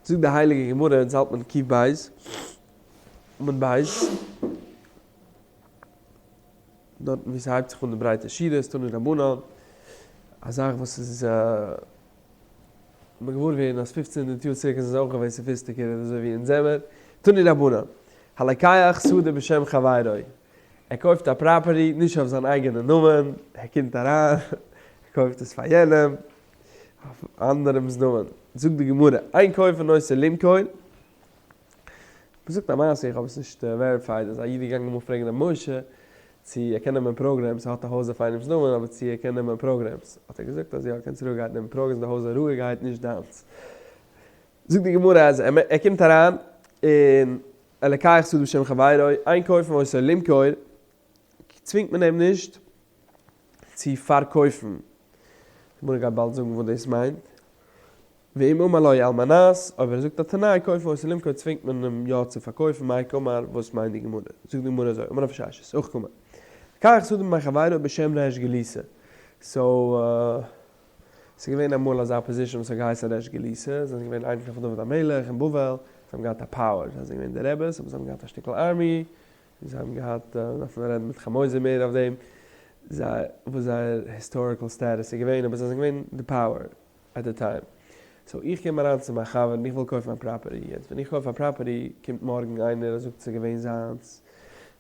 זאגט די הייליגע גמרא, אונז האלט מען קוף בית, עמוד בית, דארטן ווי ס'הייבט זיך אן די ברייטע שורות, תנו רבנן, א זאך וואס איז מ'געוואר ווערן אז פופצן הונדערט יאר צוריק איז עס אויך געווען sophisticated אזוי ווי אונז זעמער, תנו רבנן, הלוקח שדה בשם חברו, ער קויפט א property נישט אויף זיין אייגענע נאמען, ער קומט אריין, ער קויפט עס פאר יענעם, אויף אנדערעמס נאמען. זאגט די גמרא, אין כופין אותו למכור, מ'זאגט א מעשה, איך האב עס נישט verified, אז א איד איז געגאנגען אמאל פרעגן ר' משה צו ער קען נעמען programs, ער האט א הויז אויף איינעמס נאמען, אבער צו ער קען נעמען programs, האט ער געזאגט אז יא, קענסט רואיגערהייט נעמען programs, די הויז איז רואיגערהייט נישט דיינס. זאגט די גמרא אז ער קומט אריין און הלוקח שדה בשם חברו, אין כופין אותו למכור, צווינגט מען אים נישט צו פארקויפן. די גמרא גייט באלד זאגן וואס דאס מיינט. ואם אמר לו על מנת, אויב ער זאגט א תנאי, כופין אותו למכור צווינגט מען אים יא צו פארקויפן, מאי קאמר, וואס מיינט די גמרא? זאגט די גמרא אזוי, אמר רב ששת, הכי קאמר, לוקח שדה מפי חברו בשם ריש גלותא, so ס'איז געווען אמאל אזא position וואס האט געהייסן ריש גלותא, זיי זענען געווען אייניקלעך פון דוד המלך אין בבל, זיי האבן געהאט א power, זיי זענען געווען די רעבעס, אבער זיי האבן געהאט א שטיקל army, און זיי האבן געהאט, דארף מען רעדן מיט חמוזי מער אויף דעם, זיי, וואס זייער historical status איז געווען, אבער זיי זענען געווען די power at the time. so איך קום אריין צו מיין חבר און איך וויל קויפן א property, יעצט ווען איך קויף א property קומט מארגן איינער און זאגט ס'איז געווען זיינס,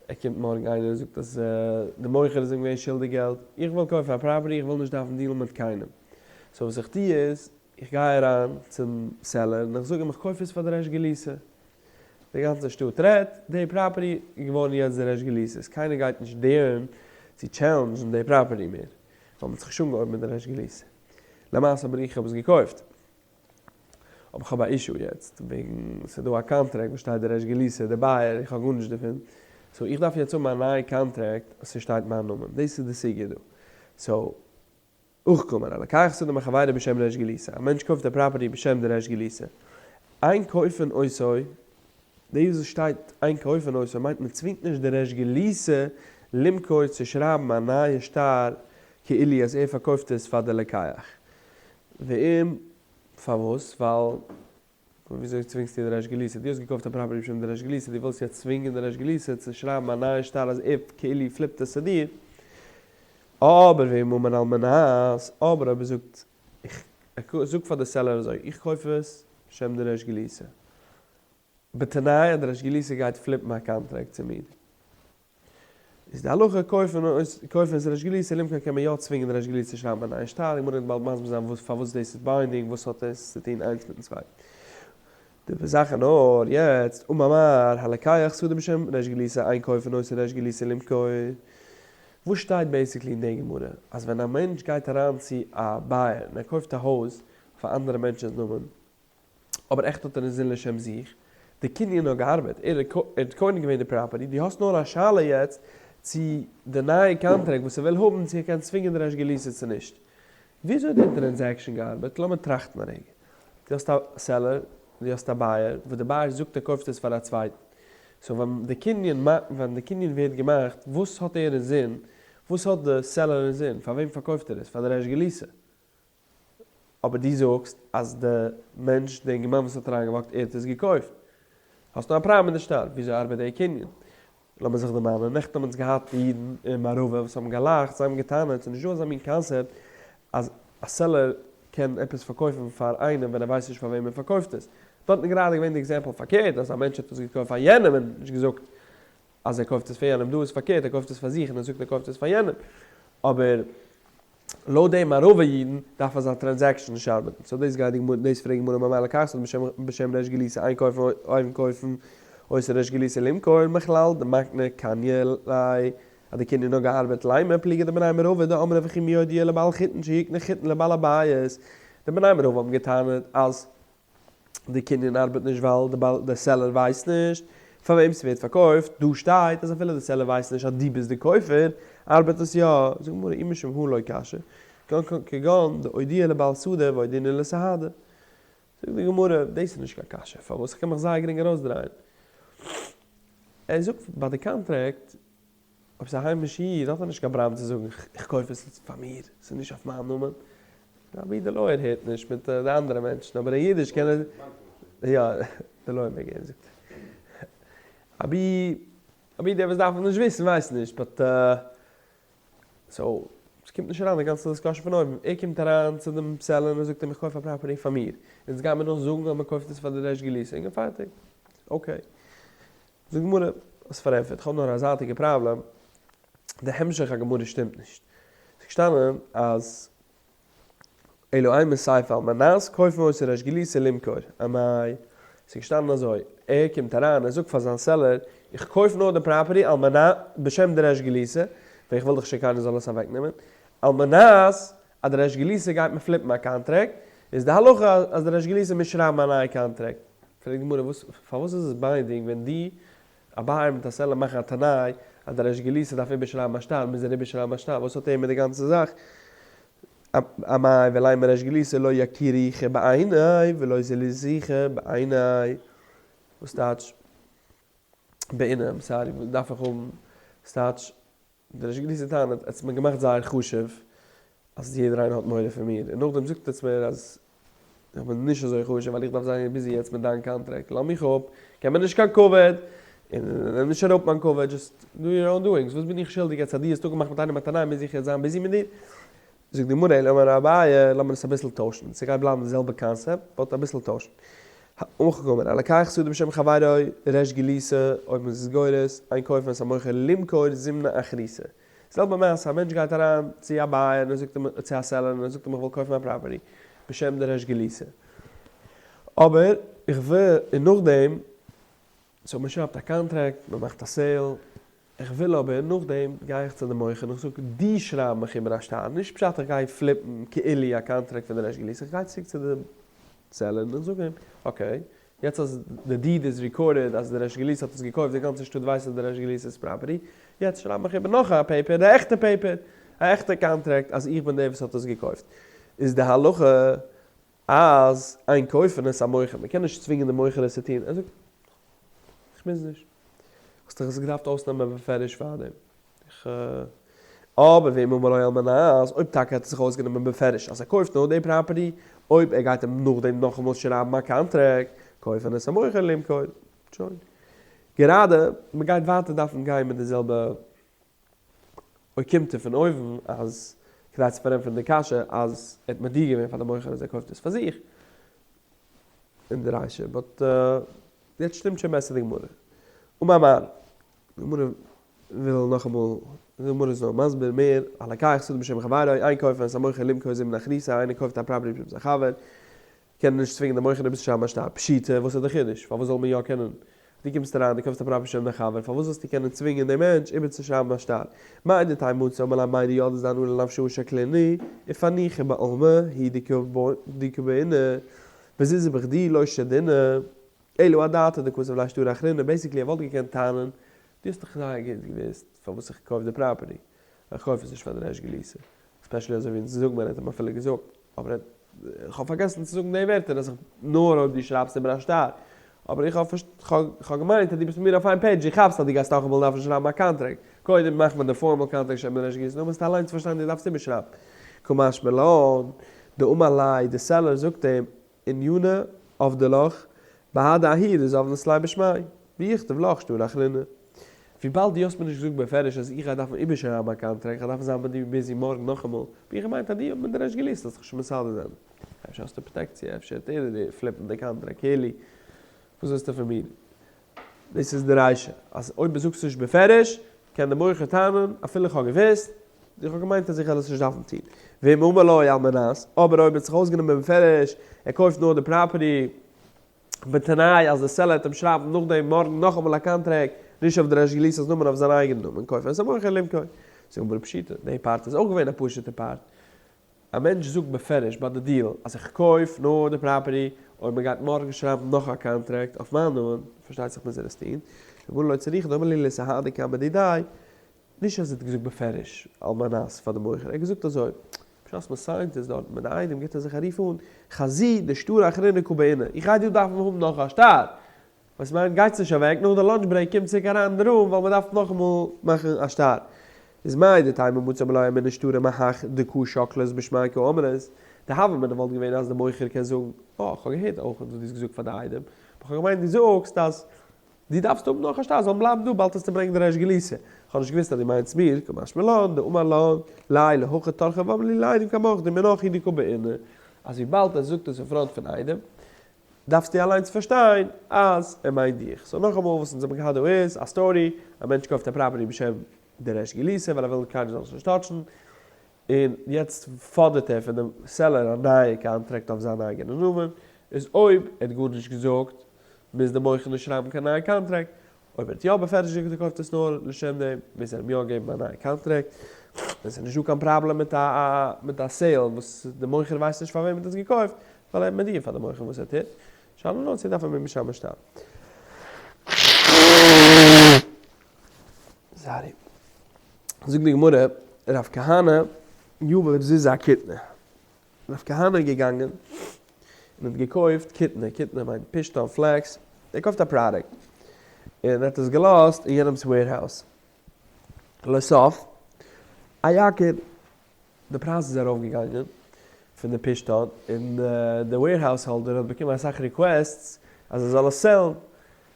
ער קומט מארגן איינער און זאגט אז די מוכר איז אים געווען שולדיג געלט, איך וויל קויפן א property איך וויל נישט דארפן deal ן מיט קיינעם, so וואס איך טו איז, איך גיי אריין צום seller און איך זאג אים איך קויף עס פאר די ריש גלותא, די גאנצע שטאט רעדט, די property איז געווארן יעצט די ריש גלותא'ס, קיינער גייט נישט dare ן צו challenge ן די property מער, ווייל מ'האט זיך שוין אנגעהויבן מיט די ריש גלותא. למעשה אבער איך האב עס געקויפט. אבער איך האב א issue יעצט, וועגן ס'איז דא א קאנטראקט וואס שטייט די ריש גלותא, די buyer, איך האב גארנישט דערפון, so איך דארף יעצט האבן א נייע קאנטראקט אז ס'שטייט מיין נאמען, דאס איז די סוגיא דא. so הכי קאמר, הלוקח שדה מחבירו בשם ריש גלותא, א מענטש קויפט א property בשם די ריש גלותא, אין כופין אותו, דאס וואס שטייט אין כופין אותו מיינט מען צווינגט נישט די ריש גלותא למכור צו שרייבן א נייע שטר כאילו אז ער פארקויפט עס פאר די לוקח. ואם פארוואס? ווייל וויאזוי צווינגסטו די ריש גלותא? דו האסט געקויפט א property בשם די ריש גלותא, דו ווילסט יעצט צווינגען די ריש גלותא צו שרייבן א נייע שטר אז ער כאילו flip ט עס צו דיר. אבער ואם אמר על מנת, אבער אויב ער זאגט איך זאג פאר די seller אזוי, איך קויף עס בשם די ריש גלותא, בתנאי אז די ריש גלותא גייט flip ן א קאנטראקט צו מיר. איז די הלכה כופין כופין את ריש גלותא למכור קען מען יא צווינגען די ריש גלותא צו שרייבן א נייע שטר, די גמרא וועט באלד מסביר זיין וואס פארוואס דאס איז binding וואס האט דאס צו טון איינס מיטן צווייטן. די זאך איז נאר יעצט אמר מר הלוקח שדה בשם ריש גלותא אין כופין אותו ריש גלותא למכור. וואס שטייט basically אין די גמרא? אז ווען א מענטש גייט אריין צו א buyer און ער קויפט א הויז אויף א אנדערע מענטש'ס נאמען, אבער עכט האט ער אינזין לשם זיך, די קנין האט געארבעט, ער האט קונה געווען די property, דו האסט נאר א שאלה יעצט צו די נייע קאנטראקט וואס ער וויל האבן צו ער קען צווינגען די ריש גלותא צו נישט. וויאזוי האט די transaction געארבעט? לאמיר טראכטן א רגע. דו האסט א seller, דו האסט א buyer, וואס די buyer זאגט ער קויפט עס פאר א צווייטן. so ווען די קנין ווען די קנין ווערט געמאכט, וואס האט ער אינזין? וואס האט די seller אינזין? פאר וועם פארקויפט ער עס? פאר די ריש גלותא. אבער דו זאגסט אז די מענטש, די אינגערמאן וואס האט אריינגע walk ט, ער האט עס געקויפט. האסט נאר א פראבלעם מיט די שטר. וויאזוי ארבעט די קנין? לאמיר זיך דערמאנען, נעכטן האבן אונז געהאט די אידן אין מערבה וואס האבן געלאכט, זיי האבן געטענה'ט, ס'איז נישטא אזא מין קאנסעפט אז א seller קען עפעס פארקויפן פאר איינעם ווען ער ווייסט נישט פאר וועם ער פארקויפט עס. דארטן איז גראדע געווען די example פארקערט, אז א מענטש האט עס געקויפט פאר יענעם און נישט געזאגט אז ער קויפט עס פאר יענעם, דא איז פארקערט, ער קויפט עס פאר זיך און ער זאגט ער קויפט עס פאר יענעם. אבער לויט די מערב'ע אידן דארף אזא transaction נישט ארבעטן, so דאס גייט די גמרא, דאס פרעגט גמרא ממילא קאסט בשם בשם ריש גלותא אין כופין אין כופין אותו ריש גלותא למכור מכלל דמקנה קניה ליה אז די קנין האט געארבעט לימא פליגא דבני מערבא דאמרי וכי מי הודיע לבעל חיטין שיקנה חיטין לבעל הבית, די בני מערבא האבן געטענה'ט אז די קנין ארבעט נישט ווייל די בעל די seller ווייסט נישט פאר וועם ס'ווערט פארקויפט, דא שטייט אז אפילו די seller ווייסט נישט אז דו ביסט די קויפער ארבעט עס יא, זאגט גמרא אי משום הא לא קשיא, כגון דאודיע לבעל שדה ואודעינהו לסהדי. זאגט די גמרא דאס איז נישט קיין קשיא, פארוואס איך קען מיך זייער גרינג ארויסדרייען. ער זאגט ביי די קאנטרעקט אויב ס'איז א היימישע איד האט ער נישט קיין פראבלעם צו זאגן איך קויף עס פאר מיר, ס'איז נישט אויף מיין נאמען. אבי די lawyer הערט נישט מיט די אנדערע מענטשן, אבער אין אידיש קען ער. יא, די לויער מעג הערן זאגט ער. אבי אבי דער וואס דארף נישט וויסן ווייסט נישט, but so ס'קומט נישט אריין די גאנצע discussion פון אויבן. ער קומט אריין צו דעם seller און ער זאגט אים איך קויף א property פאר מיר. אונז גיימיר נאר זאגן אז מ'קויפט עס פאר די ריש גלותא און פארטיג. Okay. זאגט די גמרא, האסט פארענטפערט, כ'האב נאר א זייטיגע פראבלעם, די המשך הגמרא שטימט נישט. ס'איז געשטאנען אז אלא אימא סיפא על מנת כופין אותו ריש גלותא למכור, אמאי? ס'איז געשטאנען אזוי, ער קומט אריין, ער זאגט פאר זיין seller, איך קויף נאר די property על מנת, בשם די ריש גלותא, ווייל איך וויל דאך שוין קיינער זאל עס אוועקנעמען, על מנת אז די ריש גלותא גייט מיר flip ן א קאנטרעקט, איז די הלכה אז די ריש גלותא מוז שרייבן א נייע קאנטרעקט. פרעגט די גמרא, וואס, פארוואס איז עס binding ווען די, א buyer מיט א seller מאכן א תנאי אז די ריש גלותא דארף איבערשרייבן א שטר, מוז ער איבערשרייבן א שטר, וואס האט ער מיט די גאנצע זאך? אמאי ולימא ריש גלותא לא יקירוך בעיני ולא זלילוך בעיני, וואס טייטש בעיני, I'm sorry, וואס דארף איך האבן, ס'טייטש דער ריש גלותא טענה'ט, עטס האט מיר געמאכט זייער חשוב אז יעדער איינער האט מורא פון מיר, און נאכדעם זאגט עטס מיר אז איך בין נישט אזוי חשוב ווייל איך דארף זיין busy יעצט מיט דיין קאנטראקט, לאז מיך אפ, געב מיר נישט קיין כבוד, און נעם נישט אראפ מיין כבוד, just do your own doings, וואס בין איך שולדיג יעצט אז דו האסט אפגעמאכט מיט איינעם א תנאי מוז איך יעצט זיין busy מיט דיר? זאגט די גמרא, אלא אמר אביי, לאמיר עס אביסל טוישן, ס'גייט בלייבן די זעלבע קאנסעפט, but אביסל טוישן. הכי קאמר, הלוקח שדה בשם חברו, ריש גלותא, אויב מ'איז גורס, אין כופין את המוכר למכור זימנא אחריתא. זעלבע מעשה, א מענטש גייט אריין צו א buyer און ער זאגט אים, צו א seller און ער זאגט אים איך וויל קויפן א property בשם די ריש גלותא. אבער איך וויל, און נאכדעם, so מען שרייבט א קאנטראקט, מען מאכט א sale, איך וויל אבער נאכדעם גיי איך צו די מוכר און איך זאג דו שרייב מיך איבער א שטר, נישט פשט איך גיי flip ן כאילו א קאנטראקט פון די ריש גלותא, איך גיי צוריק צו די seller און איך זאג אים, okay, יעצט אז די deed איז recorded אז די ריש גלותא האט עס געקויפט, די גאנצע שטאט ווייסט אז די ריש גלותא'ס property, יעצט שרייב מיך איבער נאך א paper, די עכטע paper, א עכטע קאנטראקט אז איך בין דער וואס האט עס געקויפט. איז די הלכה אז אין כופין את המוכר, מען קען נישט צווינגען די מוכר עס צו טון, ער זאגט, איך מוז נישט. האסט דיך עס געדארפט אויסנעמען בפירוש פארדעם. איך. אבער ואם אמר לו על מנת, אויב טאקע האט ער זיך אויסגענומען בפירוש אז ער קויפט נאר די property, אויב ער גייט אים נאכדעם נאכאמאל שרייבן א קאנטראקט, כופין את המוכר למכור. שוין. גראדע, מען גייט ווייטער דארפן גיין מיט די זעלבע אוקימתא פון אויבן, אז כדי צו פארענטפערן די קשיא אז ער האט מודיע געווען פאר די מוכר אז ער קויפט עס פאר זיך, אין די רישא, but יעצט שטימט שוין בעסער די גמרא. אמר מר. די גמרא וויל נאכאמאל, די גמרא איז נאר מסביר מער, הלוקח שדה בשם חברו, אין כופין את המוכר למכור זימנא אחריתא, איינער קויפט א property בשם זיין חבר, קען ער נישט צווינגען די מוכר איבערצושרייבן א שטר, פשיטא, וואס איז די חידוש? פארוואס זאל מען יא קענען? דו קומסט אריין, דו קויפסט א property בשם דיין חבר, פארוואס זאלסטו קענען צווינגען דעם מענטש איבערצושרייבן א שטר? מהו דתימא מצי אמר ליה מהו דידעת דאנא לנפשאי שקלינהו, ופניחא בעלמא הוא דקא בעינא, וזוזי בכדי לא שדינא, אלא אדעתא דכתב ליה שטרא אחרינא, basically ער וואלט געקענט טענה'ן, דו האסט דאך זייער גוט געוואוסט פארוואס איך קויף די property, איך קויף עס נישט פאר די ריש גלותא, especially אזוי ווי אונז זאגן מיר ער האט אים אפילו געזאגט, אבער איך האב פארגעסן צו זאגן די ווערטער אז איך נאר אויב דו שרייבסט איבער א שטר, אבער איך האב איך האב געמיינט אז דו ביסט מיט מיר אויף איין page, דו כאפסט אז דו גייסט נאכאמאל דארפן שרייבן א קאנטראקט, קודם מאכט מען די formal קאנטראקט שרייבט מען ריש גלותא, נאכדעם מוזטו אליינס פארשטיין דו דארפסט איבערשרייבן. קא משמע לן, דאמר ליה, די seller זאגט אים, ענינא עבדי לך, בהדי ההיא דזבנת ליה בשמיה, ויכתוב לך שטרא אחרינא. וויבאלד דו האסט מיר נישט געזאגט בפירוש אז איך גיי דארפן איבערשרייבן א קאנטראקט, איך גיי דארפן זיין מיט דיר busy מארגן נאכאמאל, האב איך געמיינט אז דו מיט די ריש גלותא זאלסט זיך שוין מסדר זיין. אפשר האסטו פראטעקציע, אפשר וועט ער דיר flip ן די קאנטראקט, כאילו, וואס ווילסטו פון מיר? דאס איז די רישא, אז אויב דו זאגסט נישט בפירוש, קען די מוכר טענה'ן, אפילו איך האב געוואוסט, איך האב געמיינט אז איך וועל עס נישט דארפן טון. ואם אמר לו על מנת, אבער אויב ער האט זיך אויסגענומען בפירוש, ער קויפט נאר די property, בתנאי אז די seller וועט אים שרייבן נאכדעם מארגן נאכאמאל א קאנטראקט, נישט אויף די ריש גלותא'ס נאמען אויף זיין אייגענעם נאמען, כופין את המוכר למכור. זאגט גמרא פשיטא, די part איז אויך געווען א פשוט'ע part. א מענטש זאגט בפירוש ביי די deal אז איך קויף נאר די property אויב מען גייט מארגן שרייבן נאך א קאנטראקט אויף מיין נאמען, פארשטייט זיך מוז ער עס טון, גמרא לא צריכא דאמר להו לאיתהדי קמי דידיה, נישט אז ער האט געזאגט בפירוש על מנת פאר די מוכר, ער האט געזאגט אזוי, בשעת מען sign ט עס דארט מיט די עדים גיבט ער זיך א רוף אן, חזי דשטרא אחרינא קא בעינא, איך גיי דא דארפן האבן נאך א שטר, וואס מיינט גייטס נישט אוועק נאך די lunch break קומט צוריק אריין אין די room ווייל מען דארף נאכאמאל מאכן א שטר. איז מהו דתימא מצי אמר ליה אמינא שטרא מהך דקא שקלת בשמיה קאמרת. די הוה אמינא וואלט געווען אז די מוכר קען זאגן, אה, איך האב געהערט אויך וואס דו האסט געזאגט פאר די עדים, אבער איך האב געמיינט דו זאגסט אז דו דארפסט האבן נאך א שטר, זאלן בלייבן דא, באלד וועסטו ברענגען די ריש גלותא. איך האב נישט געוואוסט אז דו מיינסט מיר, קא משמע לן, דאמר לן, ליה להכי טרחא ואמרי לי לעדים קמך דמינך הוא דקא בעינא, אז וויבאלד ער זאגט עס אין front פון עדים, דארפסטו אליינס פארשטיין אז ער מיינט דיך. so נאכאמאל וואס אונז האבן געהאט דא איז א story, א מענטש קויפט א property בשם די ריש גלותא ווייל ער וויל קיינער זאל עס נישט touch ן, און יעצט פאדערט ער פון דעם seller א נייע contract אויף זיין אייגענע נאמען, איז אויב ער האט גארנישט געזאגט מוז דער מוכר נישט שרייבן קיין נייע contract, אויב ער האט יא בפירוש געזאגט ער קויפט עס נאר לשם דעם מוז ער אים יא געבן א נייע contract, און ס'איז נישט דא קיין פראבלעם מיט א מיט א sale וואס די מוכר ווייסט נישט פאר וועם ער האט עס געקויפט, ווייל ער איז מודיע פאר די מוכר וואס ער טוט, שאלה נאר צו דארף ער מיר משמש זיין. sorry. זאגט די גמרא, רב כהנא יהב זוזי אכותנא. רב כהנא איז געגאנגען און האט געקויפט כותנה, כותנה מיינט פשתן, flax, ער קויפט א product, און ער האט עס געלאזט אין יענעמ'ס warehouse. לסוף, אייקר, די פרייז איז ארויפגעגאנגען פון די פשתן, און די warehouse holder האט באקומען אסאך requests אז ער זאל עס sell ן.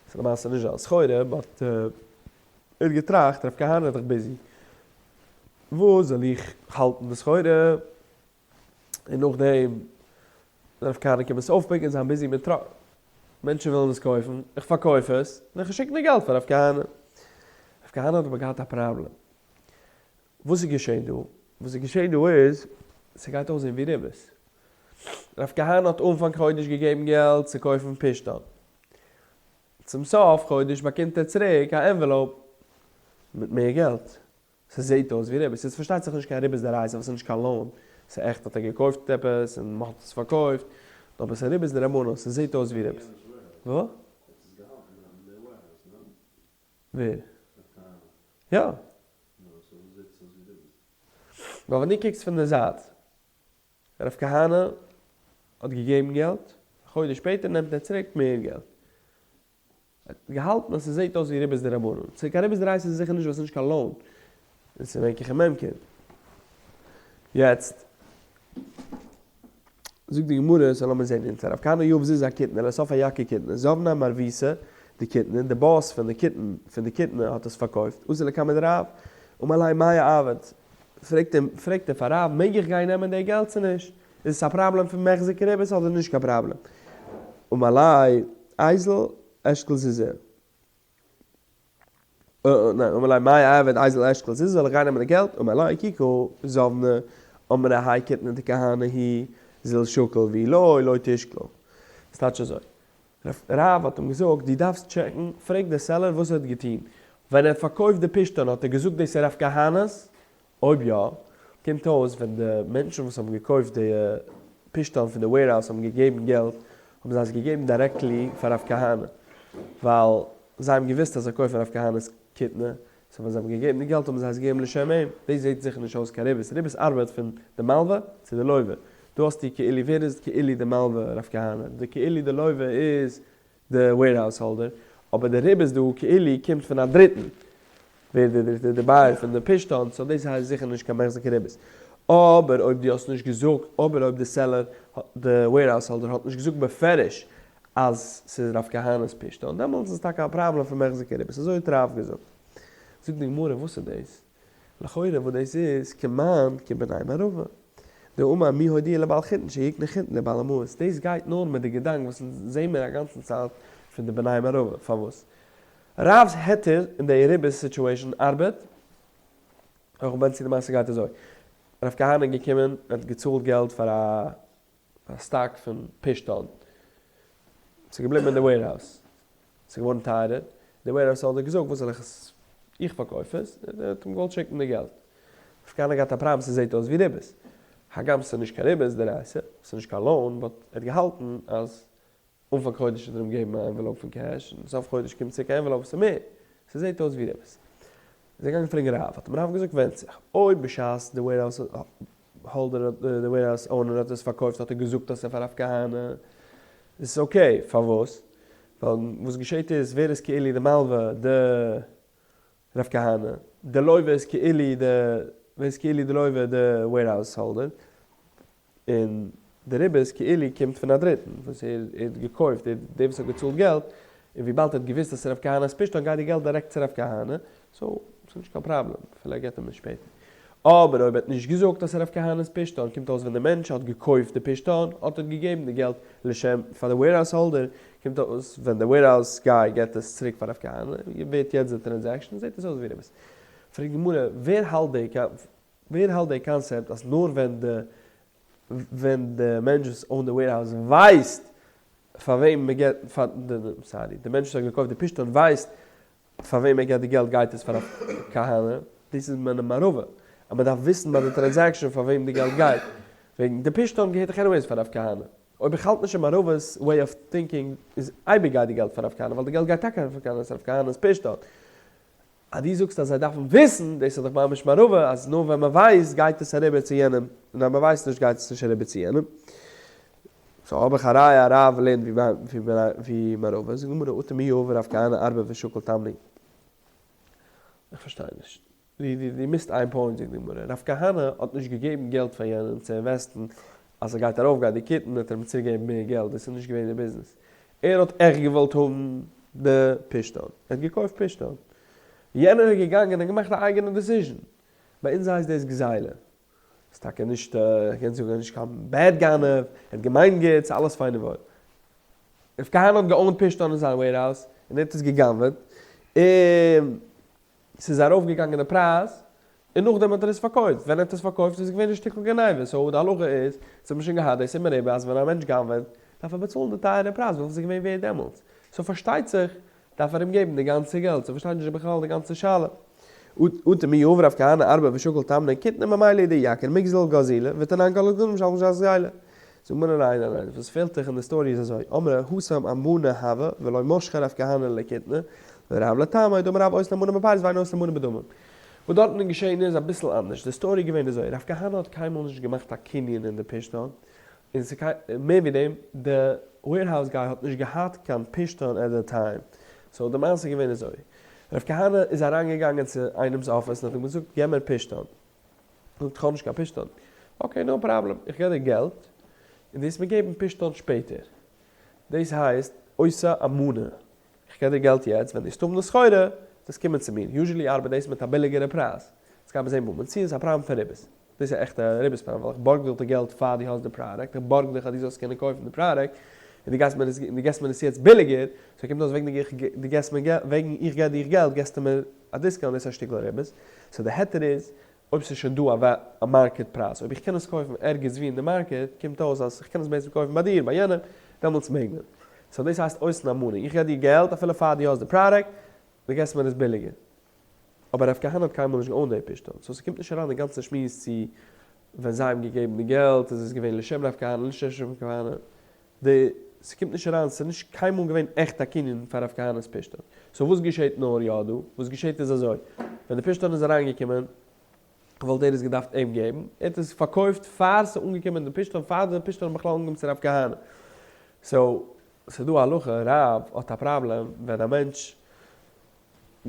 ס'איז למעשה נישט זיין סחורה, but ער האט געטראכט, רב כהנא איז דאך busy, וואס זאל איך האלטן די סחורה? און נאכדעם דארף קיינער קומען עס אויף pick ן און זיין busy מיט truck, מענטשן ווילן עס קויפן, איך פארקויף עס, און איך שיק די געלט פאר רב כהנא. רב כהנא האט אבער געהאט א פראבלעם. וואס איז געשען דא? וואס איז געשען דא איז, ס'גייט אויסזען ווי ריבית. רב כהנא האט אנפאנג חודש געגעבן געלט צו קויפן פשתן. צום סוף חודש באקומט ער צוריק א envelope מיט מער געלט. ס'זעהט אויס ווי ריבית, ס'איז פארשטייט זיך נישט קיין ריבית דאורייתא ווייל ס'איז נישט קיין loan, ס'עכט האט ער געקויפט עפעס און מ'האט עס פארקויפט, אבער ס'איז ריבית דרבנן, ס'זעהט אויס ווי ריבית. וואס? ווער? יא. ווייל ווען דו קוקסט פון די זייט, רב כהנא האט געגעבן געלט, א חודש שפעטער נעמט ער צוריק מער געלט. ער האט געהאלטן אז ס'זעהט אויס ווי ריבית דרבנן. ס'איז קיין ריבית דאורייתא איז זיכער נישט ווייל ס'איז נישט קיין loan. און ס'איז מקח וממכר. יעצט זאגט די גמרא, so לאמיר זעהן אונטער רב כהנא יהב זוזי אכותנא לסוף אייקר כותנא, זבנה מרביתא דכותנא, די boss פון די כותן פון די כותנה האט עס פארקויפט, אזל לקמיה דרב, אמר ליה מאי אעביד, פרעגט אים פרעגט ער פאר רב מעג איך גיין נעמען די געלט צו נישט? איז עס א פראבלעם פון מחזי כריבית אדער נישט קיין פראבלעם? אמר ליה איזיל אשקול זוזי. ניין, אמר ליה מאי אעביד איזיל אשקול זוזי זאל איך גיין נעמען די געלט? אמר ליה כי קא זבנה אמרי האי כותנא דכהנא הוא זיל שקיל ואי לא לא תשקול. ס'טייטש אזוי, רב האט אים געזאגט דו דארפסט check ן, פרעג די seller וואס ער האט געטון, ווען ער האט פארקויפט די פשתן האט ער געזאגט דאס איז רב כהנא'ס? אויב יא, קומט אויס ווען די מענטשן וואס האבן געקויפט די פשתן פון די warehouse האבן געגעבן געלט, האבן זיי עס געגעבן directly פאר רב כהנא, ווייל זיי האבן געוואוסט אז זיי קויפן רב כהנא'ס כותנה, so ווען זיי האבן געגעבן די געלט האבן זיי עס געגעבן לשם אים, דאס זעט זיכער נישט אויס קיין ריבית, ריבית ארבעט פון די מלווה צו די לווה, דא האסטו כאילו ווער איז כאילו די מלווה רב כהנא, די כאילו די לווה איז די warehouse holder, אבער די ריבית דא כאילו קומט פון א דריטן, ווער איז די דריטע? די buyer פון די פשתן, so דאס הייסט זיכער נישט קיין מחזי כריבית. אבער אויב דו האסט נישט געזאגט, אבער אויב די seller, די warehouse holder האט נישט געזאגט בפירוש אז ס'איז רב כהנא'ס פשתן, דעמאלטס איז טאקע א פראבלעם פון מחזי כריבית, אזוי האט רב געזאגט. זאגט די גמרא, וואס איז דאס? לכאורה וואס דאס איז, כמאן כבני מערבא. דאמר מי הודיע לבעל חיטין שיקנה חיטין לבעלי מעות, דאס גייט נאר מיט די געדאנק וואס אונז זעהן מיר א גאנצן צייט פון די בני מערבא, פארוואס רב'ס היתר אין די ריבית situation ארבעט, אויך ווען צו די מעשה גייט אזוי, רב כהנא איז געקומען און האט געצאלט געלט פאר א סטאק פון פשתן, ס'איז געבליבן אין די warehouse, ס'איז געווארן טייערער, די warehouse האט געזאגט וואס זאל איך עס, איך פארקויף עס, ער האט אים געוואלט שיקן די געלט. רב כהנא געהאט א פראבלעם ס'זעט אויס ווי ריבית, הגם ס'איז נישט קיין ריבית דאורייתא, ס'איז נישט קיין loan, but ער האט געהאלטן אז אנפאנג חודש האט ער אים געגעבן א envelope פון cash, און סוף חודש קומט צוריק א envelope וואס איז מער, ס'זעט אויס ווי ריבית. איז ער געגאנגען פרעגן רב, האט אים רב געזאגט ווענדט זיך, אויב בשעת די warehouse holder האט די warehouse owner האט עס פארקויפט האט ער געזאגט אז ס'איז פאר רב כהנא, איז עס okay, פארוואס? ווייל וואס געשעט איז, ווער איז כאילו די מלווה? די רב כהנא. די לווה איז כאילו די, ווער איז כאילו די לווה? די warehouse holder. און די ריבית כאילו קומט פון א דריטן וואס ער האט געקויפט, דער וואס האט געצאלט געלט, און וויבאלד ער האט געוואוסט אז ס'איז רב כהנא'ס פשתן גייט די געלט דירעקט צו רב כהנא, so ס'איז נישט קיין פראבלעם אפילו ער געט אים עס שפעטער. אבער אויב ער האט נישט געזאגט אז ס'איז רב כהנא'ס פשתן קומט אויס ווען די מענטש האט געקויפט די פשתן האט ער געגעבן די געלט לשם פאר די warehouse holder, קומט אויס ווען די warehouse guy געט עס צוריק פאר רב כהנא ווערט יעצט די transaction זעט עס אויס ווי ריבית. פרעגט די גמרא ווער האלט די ווער האלט די קאנסעפט אז נאר ווען די ווען די מענטש וואס own די warehouse ווייסט פאר וועם מען געט פאר די sorry די מענטש וואס האט געקויפט די פשתן ווייסט פאר וועם ער געט די געלט גייט עס פאר רב כהנא, דאס איז מען מערבא אז מען דארף וויסן ביי די transaction פאר וועם די געלט גייט, וועגן די פשתן געהערט דאך anyways פאר רב כהנא, אויב איך האלט נישט אין מערבא'ס way of thinking איז אייביג גייט די געלט פאר רב כהנא ווייל די געלט גייט טאקע פאר רב כהנא עס איז רב כהנא'ס פשתן, אז דו זאגסט אז זיי דארפן וויסן, דאס איז דאך ממש מערבא אז נאר ווען מען ווייסט גייט עס אריבער צו יענעם, און אז מען ווייסט נישט גייט עס נישט אריבער צו יענעם. so האב איך א ראיה א רב לערנט ווי מערבא, זאגט די גמרא אטו מי עבר רב כהנא ארבע ושקל תמני. איך פארשטיי נישט. דו מיסט איין point זאגט די גמרא, רב כהנא האט נישט געגעבן געלט פאר יענעם צו invest ן אז ס'גייט ארויפגיין די קיטן וועט ער אים צוריקגעבן מער געלט, דאס איז נישט געווען די ביזנעס. ער האט עכט געוואלט האבן די פשתן, ער האט געקויפט פשתן. יענער איז געגאנגען און געמאכט א אייגענע decision. ביי אונז הייסט דאס גזילה. ס'איז טאקע נישט, קענסט זאגן נישט קיין bad גנב, ער האט געמיינט גוט, ס'איז אלעס פיין און וואויל. רב כהנא האט גע own ט פשתן אין זיין warehouse, און ער האט עס גע'גנב'עט, און ס'איז ארויפגעגאנגען די פרייז, און נאכדעם האט ער עס פארקויפט, ווען ער האט עס פארקויפט איז עס געווען א שטיקל גניבה, so די הלכה איז, אונז האבן שוין געהאט דאס אין מרובה אז ווען א מענטש גנב'עט דארף ער באצאלן די טייערע פרייז וויפיל ס'איז געווען ווערד דעמאלטס, so פארשטייט זיך דארף ער אים געבן די גאנצע געלט, so פארשטייט נישט בכלל די גאנצע שאלה. אטו מי עבר רב כהנא ארבע ושקל תמני קטנה ממילא דייקר מגזל גזילה ותנן כל הגזלנים משלמים בשעת גזילה. זאגט מען ניין ניין ניין, וואס פעלט דיך אין די story איז אזוי, אמרי התם אמנה הוה ולא משכה רב כהנא לקטנה, ורב לטעמיה דאמר רב עושין אמנה בפירות ואין עושין אמנה בדמים. וואס דארטן איז געשען איז אביסל אנדערש, די story איז געווען אזוי, רב כהנא האט קיינמאל נישט געמאכט א קנין אין די פשתן, און מער ווי דעם, די warehouse guy האט נישט געהאט קיין פשתן at the time, so די מעשה איז געווען אזוי, רב כהנא איז אריינגעגאנגען צו איינעמס אפיס און האט אים געזאגט געב מיר פשתן, זאגט איך האב נישט קיין פשתן, okay no problem איך געב דיר געלט און דו וועסט מיר געבן פשתן שפעטער, דאס הייסט עושה אמנה, איך געב דיר געלט יעצט, ווען דו וועסט האבן די סחורה וועט עס קומען צו מיר, usually ארבעט דאס מיט א ביליגערע פרייז, יעצט גיימיר זעהן במה מציאות, א פראבלעם פון ריבית, דאס איז א עכטע ריבית פראבלעם, ווייל איך בארג דיך די געלט פאר דו האסט די product, איך בארג דיך אז דו זאלסט קענען קויפן די product, און דו גייסט מיר עס, דו געבסט מיר עס יעצט ביליגער, so קומט אויס וועגן דו געבסט מיר געלט, וועגן איך געב דיך געלט געבסטו מיר א discount, דאס איז א שטיקל ריבית, so די היתר איז, אויב ס'איז שוין דא א market פרייז, אויב איך קען עס קויפן ערגעץ ווי אין די market, קומט אויס אז איך קען עס בעצם קויפן ביי דיר, ביי יענעם, דעמאלטס מעג מען. so דאס הייסט עושין אמנה, איך געב דיר געלט אפילו פאר דו האסט די product, דו געבסט מיר עס ביליגער. אבער רב כהנא האט קיינמאל נישט גע own ט די פשתן, so ס'קומט נישט אריין די גאנצע שמועס צו ווען זיי האבן געגעבן די געלט איז עס געווען לשם רב כהנא נישט לשם רב כהנא, די ס'קומט נישט אריין, ס'איז נישט קיינמאל געווען עכט א קנין פאר רב כהנא'ס פשתן. so וואס געשעט נאר יא דא? וואס געשעט איז אזוי, ווען די פשתן איז אריינגעקומען וואלט ער עס געדארפט אים געבן, ער האט עס פארקויפט פאר ס'איז אנגעקומען די פשתן, פאר די פשתן האט בכלל אנגעקומען צו רב כהנא. so ס'איז דא א הלכה, רב האט א פראבלעם ווען א מענטש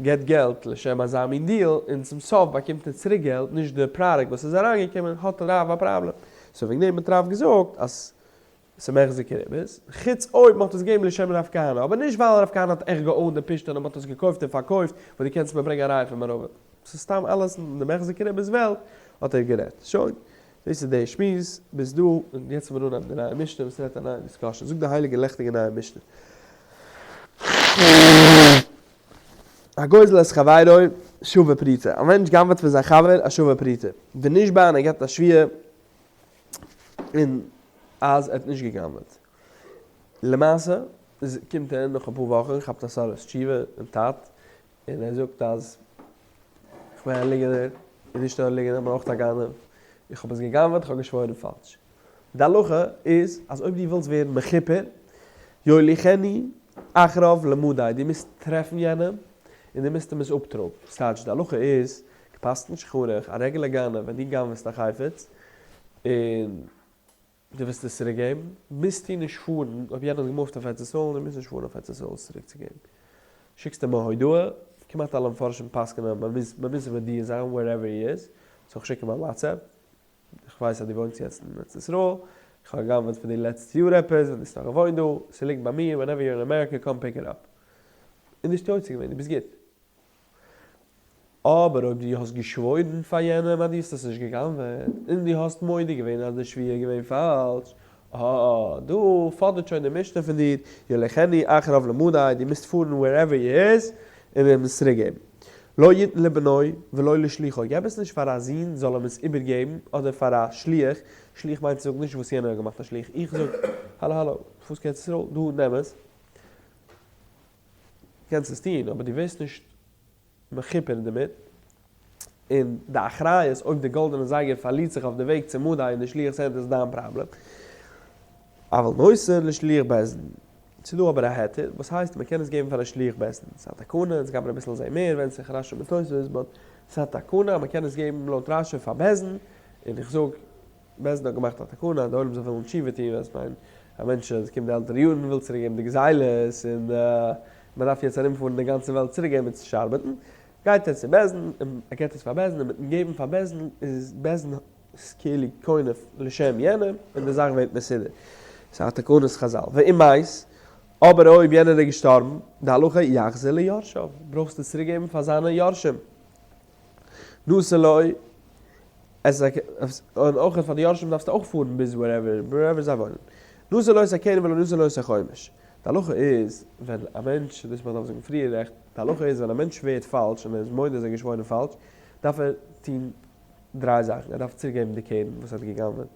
געט געלט לשם אזא מין דיעל און צום סוף באקומט ער צוריק געלט נישט די product וואס איז אריינגעקומען האט רב א פראבלעם. so וועגן דעם האט רב געזאגט אז ס'מחזי כריבית, חוץ אויב מ'האט עס געגעבן לשם רב כהנא, אבער נישט ווייל רב כהנא האט עכט גע own ט די פשתן און מ'האט עס געקויפט און פארקויפט, וואס דו קענסט מיר ברענגען א ראיה פון מערבא. ס'איז סתם אלעס אין די מחזי כריבית וועלט האט ער גערעדט. שוין. דאס איז די שמועס ביז דא, און יעצט וועלן מיר אנהייבן די נייע משנה וואס רעדט א נייע discussion. זאגט די הייליגע לעכטיגע נייע משנה. הגוזל את חברו שווה פרוטה, א מענטש גנב'עט פון זיין חבר א שווה פרוטה, ונשבע און ער געבט א שבועה און אז ער האט נישט גע'גנב'עט. למעשה קומט ער נאך אפאר וואכן כאפט א סארס תשובה און טאט און ער זאגט אז איך בין א ליגענער, און נישט נאר א ליגענער נאר אויך א גנב, איך האב עס גע'גנב'עט, איך האב געשוואוירן פאלש. די הלכה איז אז אויב דו ווילסט ווערן מכופר, יוליכנו אחריו למדי, דו מוזט טרעפן יענעם און דו מוזט אים עס אפטראגן. ס'טייטש די הלכה איז, געפסקנט שולחן ערוך, א רעגולער גנב ווען דו גנב'עסט א חפץ און דו ווילסט עס צוריק געבן, מוזטו נישט פארן, אויב יענער האט גע move ט אויף ארץ ישראל, דו מוזט נישט פארן אויף ארץ ישראל עס צוריק צו געבן. שיקסט אים א הודעה, כמעט אלע מפרשים פסק'נען אז מען מוז אים מודיע זיין wherever he is, so איך שיק אים א WhatsApp. איך ווייס אז דו וואוינסט יעצט אין ארץ ישראל, איך האב גע'גנב'עט פון דיר לעצטע יאר עפעס ווען דו האסט נאך געוואוינט דא, ס'ליגט ביי מיר, whenever you're in America come pick it up. און דו ביסט יוצא געווען, דו ביסט גוט. אבער אויב דו האסט געשוואוירן פאר יענעם אז דו האסט עס נישט גע'גנב'עט, און דו האסט מודה געווען אז די שבועה איז געווען פאלש, אה, דא פאדערט שוין די משנה פון דיר, יוליכנו אחריו למדי, דו מוזט פארן wherever he is, און אים עס צוריק געבן. לא יתן לבנו ולא לשלוחו, געב עס נישט פאר א זון זאל אים עס איבערגעבן, אדער פאר א שליח, שליח מיינט צו זאגן נישט וואס יענער האט געמאכט א שליח, איך זאג, האלא האלא, פארסט קיין ארץ ישראל, דא נעם עס, קענסט עס טון, אבער דו ווערסט נישט מכופר דערמיט, און די אחריות אויב די גאלדענע זייגער פארלירט זיך אויף די וועג צו מדי אין די שליח'ס הענט איז דיין פראבלעם. אבל נותן לשליח בית דין. ס'איז דא אבער א היתר, וואס הייסט מ'קען עס געבן פאר א שליח בית דין. ס'איז א תקנה, אונז גיימיר אביסל זעהן מער ווענדט זיך רשי מיט תוספות, but ס'איז א תקנה אז מ'קען עס געבן לויט רשי פאר בית דין, און איך זאג, בית דין האט געמאכט א תקנה אז די עולם זאל ווילן תשובה טון, ווייל כ'מיין א מענטש וואס קומט די עלטערע יארן וויל צוריק געבן די גזילות, און מען דארף יעצט ארום פארן די גאנצע וועלט צוריק געבן און צו ארבעטן, גייט ער צו בית דין און ער געבט עס פאר בית דין, און מיטן געבן פאר בית דין איז בית דין כאילו קונה לשם יענעם, און די זאך ווערט מסודר. ס'איז א תקנת חזל. ואם מת, אבער אויב יענער איז געשטארבן, די הלכה יחזיר ליורשיו, ברויכסטו עס צוריק געבן פאר זיינע יורשים. נתן לו, עס איז א, און אויך פאר די יורשים דארפסטו אויך פארן ביז wherever, wherever זיי וואוינען. נתן לו את הקרן ולא נתן לו את החומש. די הלכה איז, ווען א מענטש, דאס מ'דארף זאגן פריער רעכט, די הלכה איז ווען א מענטש שווערט פאלש און ער איז מודה אז ער האט געשוואוירן פאלש, דארף ער טון דריי זאכן, ער דארף צוריק געבן די קרן וואס ער האט גע'גנב'עט,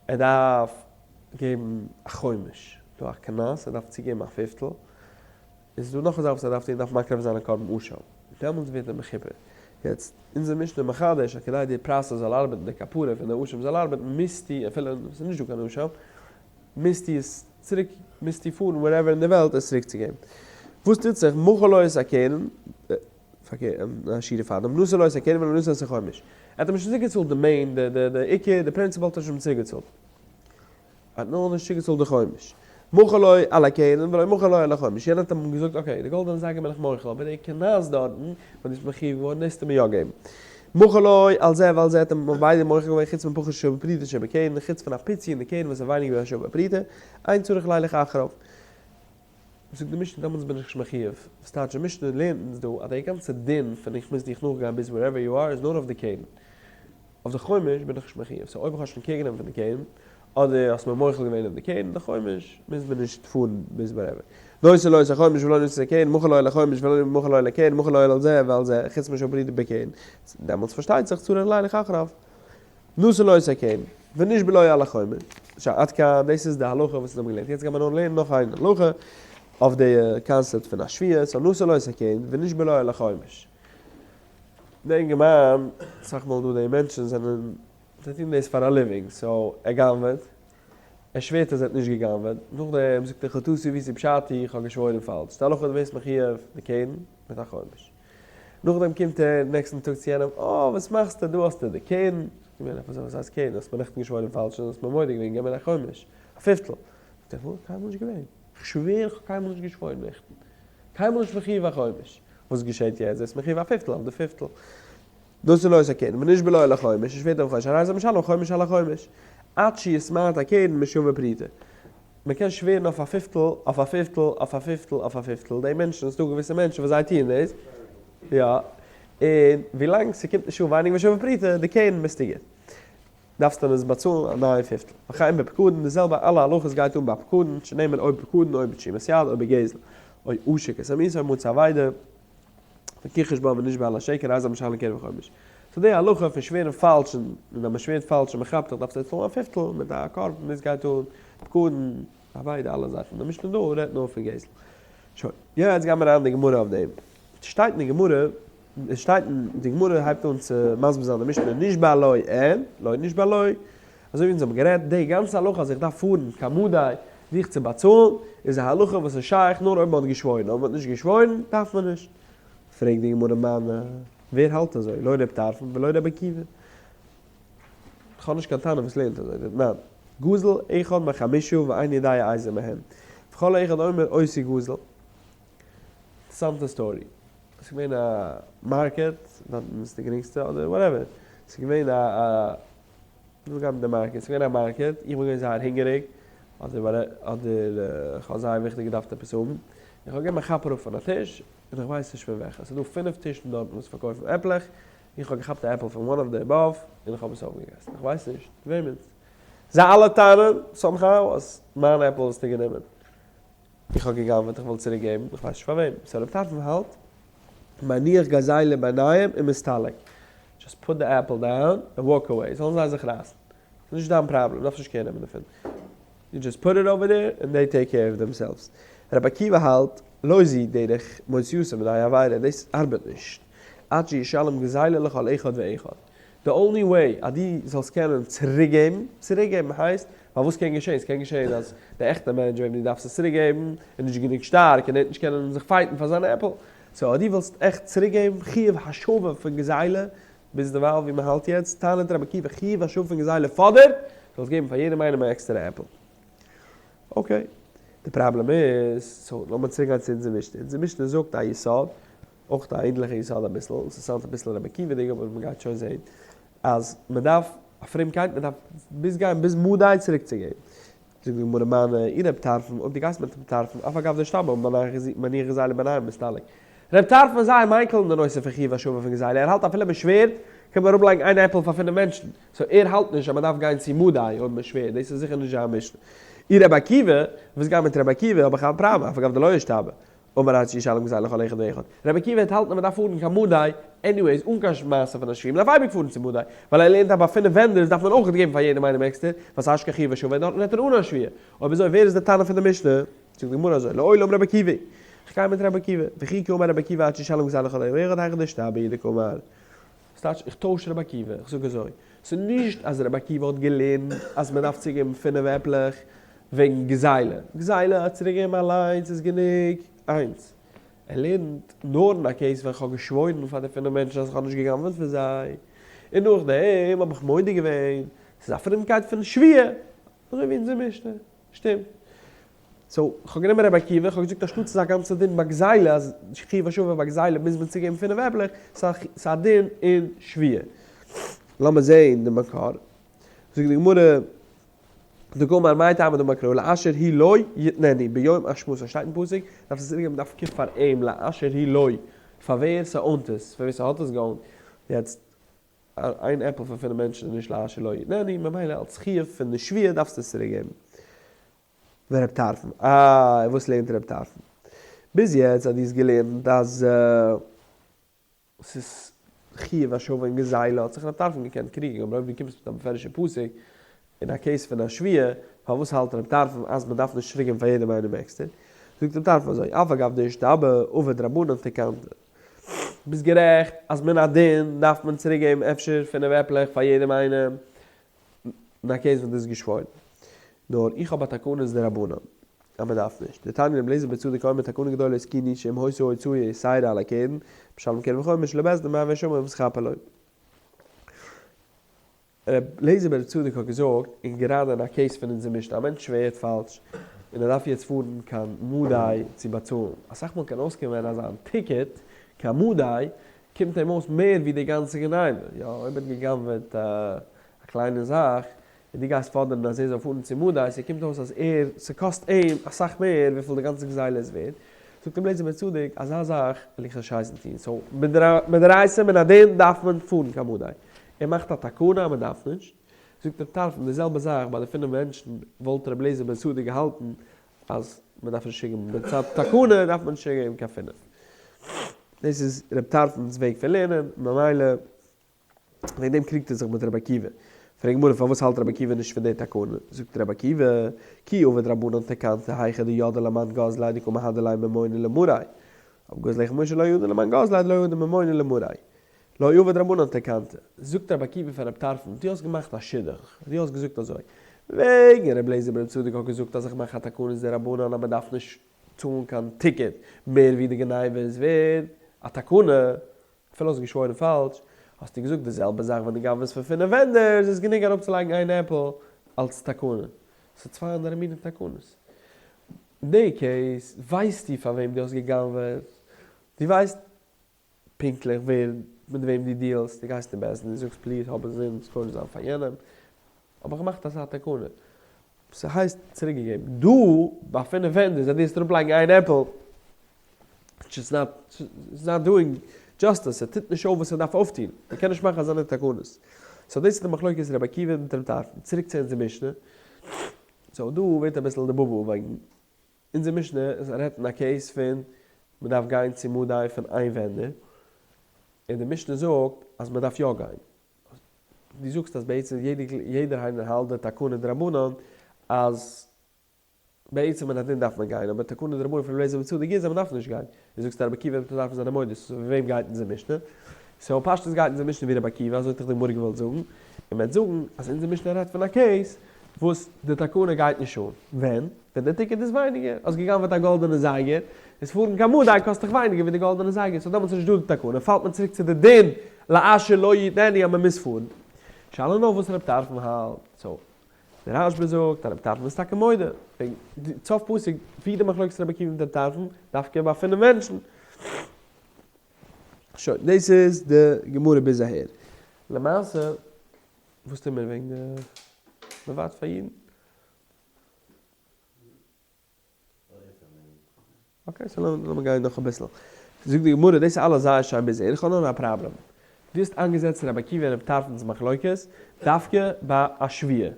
ער דארף געבן א חומש, דא א קנס, ער דארף צוגעבן א פיפטל, איז דא נאך א זאך וואס ער דארף טון, ער דארף מקריב זיין א קרבן אשם, דעמאלטס ווערט ער מכופר. יעצט, אונזער משנה מחדש אז כדי די process זאל ארבעטן, די כפרה פון די אשם זאל ארבעטן, מוזטו, אפילו עס איז נישט דא קיין אשם, מוזטו עס צוריק, מוזטו פארן wherever אין די וועלט עס צוריק צו געבן. וואס טוט זיך, מכר לו את הקרן, פארקערט, א שורה פארדעם, נתן לו את הקרן ולא נתן את החומש. ער האט אים נישט צוריק געצאלט די main, די עיקר, די principal האט ער שוין צוריק געצאלט. האט נאר נישט צוגעצאלט די חומש. מחל לו על הקרן ולא מחל לו על החומש. יענער האט אים געזאגט okay, די גאלדענע זייגער בין איך מוחל, אבער די קנס דארטן וואס דו ביסט מחיוב געווארן דאס וועסטו מיר יא געבן. מחל לו על זה ועל זה האט אים אויף ביידע מוחל געווען חוץ מפחות שווה פרוטה שבקרן, חוץ פון א פיצי אין די קרן וואס איז ווייניגער ווי א שווה פרוטה, אין צריך לילך אחריו. זאגט די משנה דעמאלטס בין איך נישט מחיוב. וואס טייטש די משנה לערנט אונז דא אז די גאנצע דין פון איך מוז דיך נאכגיין ביז wherever you are איז נאר אויף די קרן. אויף די חומש בין איך נישט מחיוב, so אויב איך האב שוין קעיר גענומען פון די קרן, אדער האסט מיר מוחל געווען אויף די קרן, די חומש מוז מען נישט פארן ביז wherever. נותן לו את החומש ולא נותן את הקרן, מחל לו על החומש ולא מחל לו על הקרן, מחל לו על זה ועל זה, חוץ משוה פרוטה בקרן. דעמאלטס פארשטייט זיך צריך לילך אחריו. נתן לו את הקרן, ונשבע לו על החומש. שוין, עד כאן, דאס איז די הלכה וואס אונז האבן געלערנט. יעצט גיימער נאר לערנען נאך איין הלכה אויף די קאנסעפט פון א שבועה, so נתן לו את הקרן, ונשבע לו על החומש. די אינגערמאן, אסאך מאל דא די מענטשן זענען, זיי טוהן דאס פאר א living, so ער גנב'עט, ער שווערט אז ער האט נישט געגנב'עט, נאכדעם זאגט ער חטאתי עויתי פשעתי, איך האב געשוואוירן פאלש, די הלכה דו ווערסט מחיוב די קרן מיט א חומש. נאכדעם קומט ער נעקסטן טאג צו יענעם, אה וואס מאכסטו, דא האסטו די קרן, זאגט אים יענער, וואס הייסט קרן, האסט מיר נעכטן געשוואוירן פאלש און האסט מיר מודה געווען, געב מיר א חומש, א פיפטל. זאגט ער, וואס, קיינמאל נישט געווען, איך שווער איך האב קיינמאל נישט געשוואוירן נעכטן, קיינמאל נישט מחיוב א חומש. וואס געשעט יעצט? דאס מחיוב א פיפטל אויף די פיפטל. דאס איז לא את הקרן, ונשבע לו על החומש, עס ווערט אויף חומש, הרי זה משלם חומש על החומש, עד שיתמעט הקרן משווה פרוטה. מען קען שווערן אויף א פיפטל, אויף א פיפטל, אויף א פיפטל, אויף א פיפטל, די מענטשן, ס'דא געוויסע מענטשן וואס זיי טוען דאס, יא, און ווילאנג ס'קומט נישט אן ווייניגער משווה פרוטה, די קרן ביסטו גוט. דארפסטו עס באצאלן א נייע פיפטל. וכן בפקדון, די זעלבע אלע הלכות גייט אן ביי פקדון, שנאמר או בפקדון או בתשומת יד או בגזל, או עשק את עמיתו או מצא אבידה, וכחש בה ונשבע על השקר הרי זה משלם קרן וחומש. so די הלכה פון שווערן פאלש און אז מען שווערט פאלש און מען כאפט דיך דארפסטו צאלן א פיפטל מיט א קרבן, דאס גייט אן פקדון, אבידה אלע זאכן, די משנה דא רעדט נאר פון גזל. שוין, יעצט גיימער אריין אין די גמרא אויף דעם. שטייט אין די גמרא. עס שטייט אין די גמרא הייבט אן צו מסביר זיין די משנה נשבע לו אין לא נשבע לו, אזוי ווי אונז האבן גערעדט, די גאנצע הלכה אז איך דארף פארן קיין מדי דיך צו באצאלן, איז א הלכה וואס איז שייך נאר אויב מען האט געשוואוירן, אויב מען האט נישט געשוואוירן דארף מען נישט. פרעגט די גמרא מני, ווער האלט אזוי, לא ר' טרפון ולא ר' עקיבא? איך האב נישט קיין תנא וואס לערנט אזוי, דתנן, גזל אחד מחמישה ואיני יודע איזה מהם, וכל אחד אומר אותי גזל. אינטערעסאנטע story. ס'איז געווען א market, דארטן איז די גרינגסטע, אדער whatever. ס'איז געווען א. איך וויל גיין אין די market, ס'איז געווען א market, איך בין געווען זייער הונגעריג, אדער אדער איך האב זייער וויכטיג געדארפט עפעס האבן, איך האב געגעבן א כאפ אראפ פון א טיש, און איך ווייס נישט פון וועלכע, ס'איז דא פינף טישן דארטן וואס פארקויפן עפלעך, איך האב געכאפט א עפל פון one of the above, און איך האב עס אויפגעגעסן, איך ווייס נישט וועמענס. זיי אלע טענה'ן somehow אז מיין עפל האסטו גענומען. איך האב גע'גנב'עט איך וויל צוריק געבן, איך ווייס נישט פאר וועם. so רב טרפון האלט, מניח גזילה ביניהם ומסתלק. just put the apple down and walk away. זאלן זיי זיך רייסן. ס'איז נישט דיין פראבלעם, דארפסט נישט care נעמען דערפון. you just put it over there and they take care of themselves. רבי עקיבא האלט, לא זו דרך מוציאתו מידי עבירה, דאס ארבעט נישט. עד שישלם גזילה לכל אחד ואחד. די only way אז דו זאלסט קענען צוריקגעבן, צוריקגעבן הייסט, ווייל וואס קען געשען? ס'קען געשען אז די עכטע מענטש וועם דו דארפסט עס צוריקגעבן איז נישט גענוג שטארק און ער וועט נישט קענען זיך fight ן פאר זיין עפל. so אז דו ווילסט עכט צוריקגעבן חיוב השבה פון גזילה, ביזדערווייל ווי מ'האלט יעצט, טענה'ט רבי עקיבא חיוב השבה פון גזילה פאדערט זאלסט געבן פאר יעדעם איינעם א עקסטערע עפל. okay. די פראבלעם איז, so לאמיר צוריקגיין צו אונזער משנה. אונזער משנה זאגט א יסוד, אויך א ענדליכע יסוד אביסל, ס' sound אביסל רבי עקיבא'דיג אבער מ'גייט שוין זעהן אז מ'דארף א פרומקייט, מ'דארף ביז גיין ביז מדי צוריק צו געבן. זאגט די גמרא מני אי רב טרפון, אויב דו גייסט מיט רב טרפון, אף על גב דאשתבע מניח גזילה ביניהם ומסתלק. רב טרפון איז זייער מיקל אין די נושא פון חיוב השבה פון גזילה, ער האלט אפילו מ'שווערט קען מען אראפלייגן איין עפל פאר פינף מענטשן, so ער האלט נישט אז מ'דארף גיין צו מדי אויב מ'שווערט, דאס איז זיכער נישט זיין משנה. אי רבי עקיבא, וואס גיין מיט רבי עקיבא האב איך א פראבלעם, אף על גב דלא אשתבע. אמר עד שישלם גזילה לכל אחד ואחד. רבי עקיבא וועט האלטן אז מען דארף פארן קיין מדי, anyways אן קיין מעשה פון א שבועה, מען דארף אייביג פארן צו מדי, ווייל ער לערנט אז ביי פינף vendors דארף מען אויך געבן פאר יעדעם איינעם עקסטער, ווייל ס'איז אשכח חיוב השבה און דארטן רעדט ער אן א שבועה. אויב אזוי ווער איז די תנא פון די משנה? זאגט די גמרא אזוי, לעולם רבי עקיבא, איך גיי מיט רבי עקיבא, וכי קאמר רבי עקיבא עד שישלם גזילה לכל אחד ואחד היכא דאשתבע דקאמר. ס'טייטש איך טויש רבי עקיבא, איך זאג אזוי, ס'איז נישט אז רבי עקיבא האט געלערנט אז מען דארף צוגעבן פינף עפלעך וועגן גזילה, גזילה צוריקגעבן אליינס איז גענוג איינס, ער לערנט נאר אין א case ווען כ'האב געשוואוירן פאר די פינף מענטשן אז כ'האב נישט גע'גנב'עט פון זיי, און נאכדעם האב איך מודה געווען, ס'איז א פרומקייט פון שבועה, אזוי ווי אונזער משנה, שטימט. so, כ'האב גענומען רבי עקיבא, כ'האב געזאגט אנשטאט ס'איז א גאנצע דין ביי גזילה אז חיוב השבה ביי גזילה מוז מען צוגעבן פינף עפלעך, ס'איז א דין אין שבועה. לאמיר זעהן די מקור. זאגט די גמרא, דקאמר מאי טעמא דאמר קרא לאשר הוא לו יתננו ביום אשמתו, שטייט אין פסוק, דארפסט עס צוריקגעבן דווקא פאר אים לאשר הוא לו, פאר ווער ס' own ט עס, פאר ווער ס'האט עס גע own ט. יעצט, איין עפל פאר פינף מענטשן איז נישט לאשר לו יתננו, ממילא אלס חיוב פון די שבועה דארפסטו עס צוריקגעבן. ורב טרפון, אה, וואס לערנט רב טרפון? ביז יעצט אז דו האסט געלערנט אז ס'איז חיוב השבה און גזילה האט זיך רב טרפון געקענט קריגן, אבער אויב דו קומסט מיט א מפורש'ע פסוק אין א case פון א שבועה, פארוואס האלט רב טרפון אז מ'דארף נישט צוריקגעבן פאר יעדעם איינעם עקסטער? זאגט רב טרפון אזוי, אף על גב דאשתבע עבד רבנן תקנתא. ביסט גערעכט אז מן הדין דארף מען צוריקגעבן אפשר פינף עפלעך פאר יעדעם איינעם, אין א case וואס דו האסט געשוואוירן. נאר איך האב א תקנת דרבנן אז מען דארף נישט. דתניא רבי אליעזר בן צדוק אומר תקנה גדולה התקינו שאם היתה הוצאה יתירה על הקרן, משלם קרן וחומש לבית דין ומאה ומתכפר לו. רבי אליעזר בן צדוק האט געזאגט, און גראדע אין א case פון אונזער משנה, א מענטש שווערט פאלש און ער דארף יעצט פארן קיין מדי צו באצאלן. אסאך מאל קען אויסקומען אז זיין ticket קיין מדי קומט אים אויס מער ווי די גאנצע גניבה. יא, אויב ער האט גע'גנב'עט א קליינע זאך, און דו גייסט פאדערן אז ער זאל פארן צו מדי, ס'קומט אויס אז ער, ס'קאסט אים אסאך מער וויפיל די גאנצע גזילה איז ווערד. זאגט רבי אליעזר בן צדוק, אזא זאך וועל איך נישט הייסן טון. so, מדאורייתא מן הדין דארף מען פארן קיין מדי. ער מאכט א תקנה אז מ'דארף נישט. זאגט רב טרפון, די זעלבע זאך ביי די פינף מענטשן, וואלט רבי אליעזר בן צדוק געהאלטן אז מען דארף נישט שיקן מצד תקנה דארף מען נישט געבן קיין פינף. דאס איז רב טרפון'ס וועג פון לערנען, ממילא וועגן דעם קריגט ער זיך מיט רבי עקיבא. פרעגט גמרא פארוואס האלט רבי עקיבא נישט פון די תקנה? זאגט רבי עקיבא, כי עבד רבנן תקנתא היכא דידעי למאן גזלי דקא מהדר ליה ממונא למריה, אבער גוזל לחם משנה לא ידע למאן גזלי דלא הדר ממונא למריה. לא עבד רבנן תקנתא. זאגט רבי עקיבא פאר רב טרפון, דו האסט געמאכט א שידוך, דו האסט געזאגט אזוי, וועגן רבי אליעזר בן צדוק האט געזאגט אז איך מאך א תקנת דרבנן אז מען דארף נישט צאלן קיין ticket מער ווי די גניבה איז ווערד, א תקנה, אפילו האסט געשוואוירן פאלש, האסטו געזאגט די זעלבע זאך ווען דו גנב'עסט פון פינף vendors איז גענוג אראפצולייגן איין עפל אלס תקנה. ס'איז צוויי אנדערע מינים תקנות. אין די case ווייסטו פאר וועם דו האסט גע'גנב'עט, דו ווייסט פונקטליך ווער מיט וועם דו deal סט, דו גייסט אין בית דין, דו זאגסט please האב אינזין עס קונה זיין פאר יענעם. האב איך געמאכט אזא תקנה. ס'הייסט צוריק געגעבן. דא ביי פינף vendors אז דו וועסט אראפלייגן איין עפל, it's not, it's not doing justice, ס'טוט נישט אויף וואס ס'דארף אויפטון. מ'קען נישט מאכן אזאנע תקנות. so דאס איז די מחלוקת רבי עקיבא מיט רבי טרפון. צוריק צו אונזער משנה. so דא ווערט אביסל די בובו וועגן אונזער משנה רעדט אין א case פון מ'דארף גיין צו מדי פון איין vendor, און די משנה זאגט אז מ'דארף יא גיין. דו זאגסט אז בעצם יעדער איינער האלט די תקנה דרבנן אז בעצם מן הדין דארף מען גיין, אבער תקנה דרבנן פון רבי אליעזר בן צדוק איז אז מ'דארף נישט גיין. דו זאגסט אז רבי עקיבא און רבי טרפון זענען מודה, so ווי וועם גייט אונזער משנה? so פשטות גייט אונזער משנה ווי רבי עקיבא, אזוי האט דאך די גמרא געוואלט זאגן, און מ'וועט זאגן אז אונזער משנה רעדט פון א case וואס די תקנה גייט נישט אן. ווען? ווען די ticket איז ווייניגער. האסט גע'גנב'עט א גאלדענע זייגער, איז פארן קיין מדי קאסט דיך ווייניגער ווי די גאלדענע זייגער, so דעמאלטס איז נישט דא די תקנה, פאלט מען צוריק צו די דין לאשר לא יתננו אז מען מוז פארן. שאלה נאר וואס רב טרפון האלט. so דער רשב"א זאגט אז רב טרפון איז טאקע מודה. וועגן די סוף פסוק ווי די מחלוקת רבי עקיבא מיט רב טרפון, דווקא ביי פינף מענטשן. שוין, דאס איז די גמרא ביז אהער. למעשה, וואס טוהן מיר וועגן די מ'ווארט פאר אידן? okay, so לאמיר גיין נאך אביסל. זאגט די גמרא, דאס איז אלעס זייער שיין ביז אהער, איך האב נאר א פראבלעם. דו האסט איינגעזעצט רבי עקיבא און רבי טרפון'ס מחלוקת דווקא ביי א שבועה.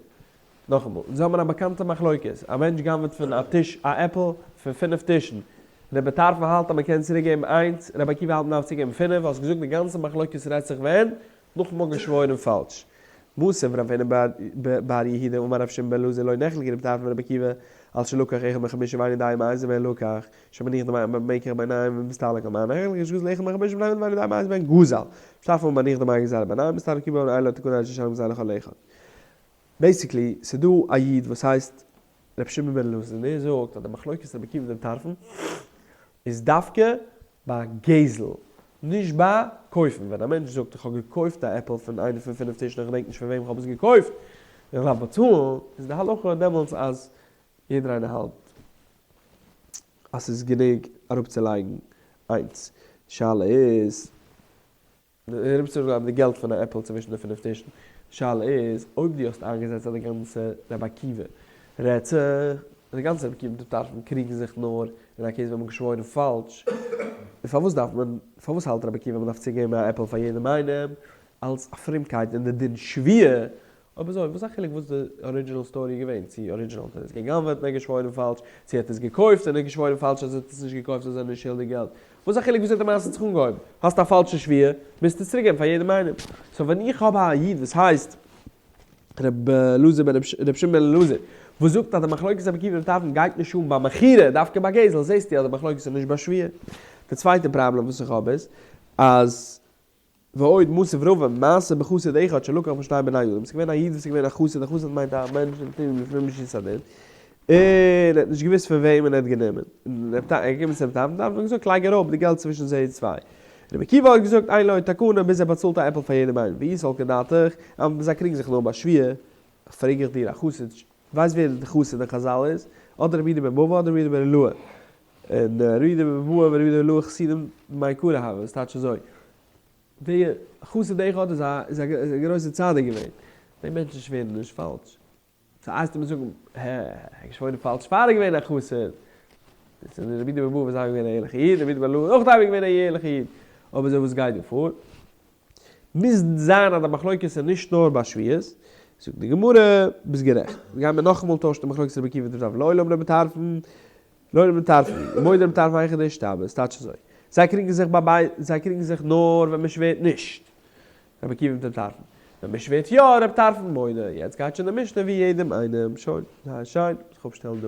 נאכאמאל, אונז האבן א באקאנטע מחלוקת, א מענטש גנב'עט פון א טיש א עפל פון פינף טישן, רבי טרפון האלט אז מען קען צוריק געבן איינס, רבי עקיבא האלט מען דארף צוריק געבן פינף, האסט געזאגט די גאנצע מחלוקת רעדט זיך ווען? נאכן מ'האט געשוואוירן פאלש. מתיב רב הונא בר יהודה אמר רב שמעון בן אלעזר לא נחלקו רבי טרפון ורבי עקיבא על שלקח אחד מחמישה ואינו יודע מאיזה מהן לקח, שמניח דמי מקח ביניהם ומסתלק על מה נחלקו שגזל אחד מחמישה בני אדם ואינו יודע מאיזה מהן גזל. רבי טרפון אמר מניח דמי גזילה ביניהם ומסתלק רבי עקיבא אמר אין לו תקנה אלא שישלם גזילה לכל אחד. basically ס'דא א איד וואס הייסט רבי שמעון בן אלעזר און ער זאגט אז די מחלוקת רבי עקיבא און רבי טרפון איז דווקא ביי גזל, נישט ביי קויפן. ווען א מענטש זאגט איך האב געקויפט א עפל פון איינע פון פינף טישן איך געדענק נישט פון וועם איך האב עס געקויפט און איך דארף באצאלן, איז די הלכה דעמאלטס אז יעדער איינער האלט אז ס'איז גענוג אראפצולייגן איינס. שאלה איז. אראפצולייגן די געלט פון א עפל צווישן די פינף טישן. די שאלה איז אויב דו האסט איינגעזעצט אז די גאנצע רבי עקיבא רעדט זיך, די גאנצע רבי עקיבא מיט רבי טרפון קריגן זיך נאר אין א case ווען מ'האט געשוואוירן פאלש, איז פארוואס דארף מען, פארוואס האלט רבי עקיבא מ'דארף צוגעבן א עפל פאר יעדעם איינעם אלס א פרומקייט אין די דין שבועה? אויב אזוי וואס א חילוק וואס די original story איז געווען, צו original האט ער עס גע'גנב'עט און ער געשוואוירן פאלש, צו ער האט עס געקויפט און ער געשוואוירן פאלש אז ער האט עס נישט געקויפט אז ער איז נישט שולדיג געלט, וואס א חילוק וויאזוי די מעשה האט זיך אנגעהויבן, האסט א פאלשע שבועה, מוזטו עס צוריקגעבן פאר יעדעם איינעם. so ווען איך האב א איד וואס הייסט ר' אלעזר בן ר' שמעון בן אלעזר וואס זאגט אז די מחלוקת רבי עקיבא און רבי טרפון גייט נישט אן ביי מכירה דווקא ביי גזל, זעסטו אז די מחלוקת איז נישט ביי שבועה. די צווייטע פראבלעם וואס איך האב איז אז ועוד מתיב רבא, מעשה בחסיד אחד שלקח משני בני אדם, ס'איז געווען א איד וואס איז געווען א חסיד, א חסיד מיינט א מענטש וואס טוט לפנים משורת הדין, און ער האט נישט געוואוסט פון וועמען ער האט גענומען, און ער איז געקומען צום תם, און האט געזאגט לייג אראפ די געלט צווישן זיי צוויי. רבי עקיבא האט געזאגט אין לו תקנה ביז ער באצאלט א עפל פאר יעדעם איינעם, ואי סלקא דעתך, אז זיי קריגן זיך נאר ביי שבועה, פרעג איך דיר א חסיד, ווייסט ווער די חסיד אין חזל איז? אדער רבי יהודה בן בבא אדער רבי יהודה בן אלעאי. און רבי יהודה בן בבא און רבי יהודה בן אלעאי חסידים מעיקרא הוו, עס טייטש אזוי, די חסיד אחד איז א איז א גרויסע צדיק געווען, די מענטשן שווערן נישט פאלש, so הייסט מיר זאגן, הע, ער האט געשוואוירן פאלש פאר ער איז געווען א חסיד, דאס איז רבי יהודה בן בבא איז אייביג געווען א ערליכע איד, רבי יהודה בן אלעאי איז אויך אייביג געווען א ערליכע איד, אבער אזוי וואס גייט דא פאר? מוז זיין אז די מחלוקת איז נישט נאר ביי שבועות, זאגט די גמרא, ביסט גערעכט, גיימיר נאכאמאל טוישן די מחלוקת רבי עקיבא מיט רבי לעולם רבי טרפון, לעולם רבי טרפון, מודה רבי טרפון היכא דאישתבע, ס'טייטש אזוי, זיי קריגן זיך ביי זיי קריגן זיך נאר ווען מען שווערט נישט, רבי עקיבא מיט רבי טרפון, ווען מען שווערט יא, רבי טרפון מודה, יעצט גייט שוין די משנה ווי יעדעם איינעם, שוין, זייער שיין, זיך אפשטעלן דא.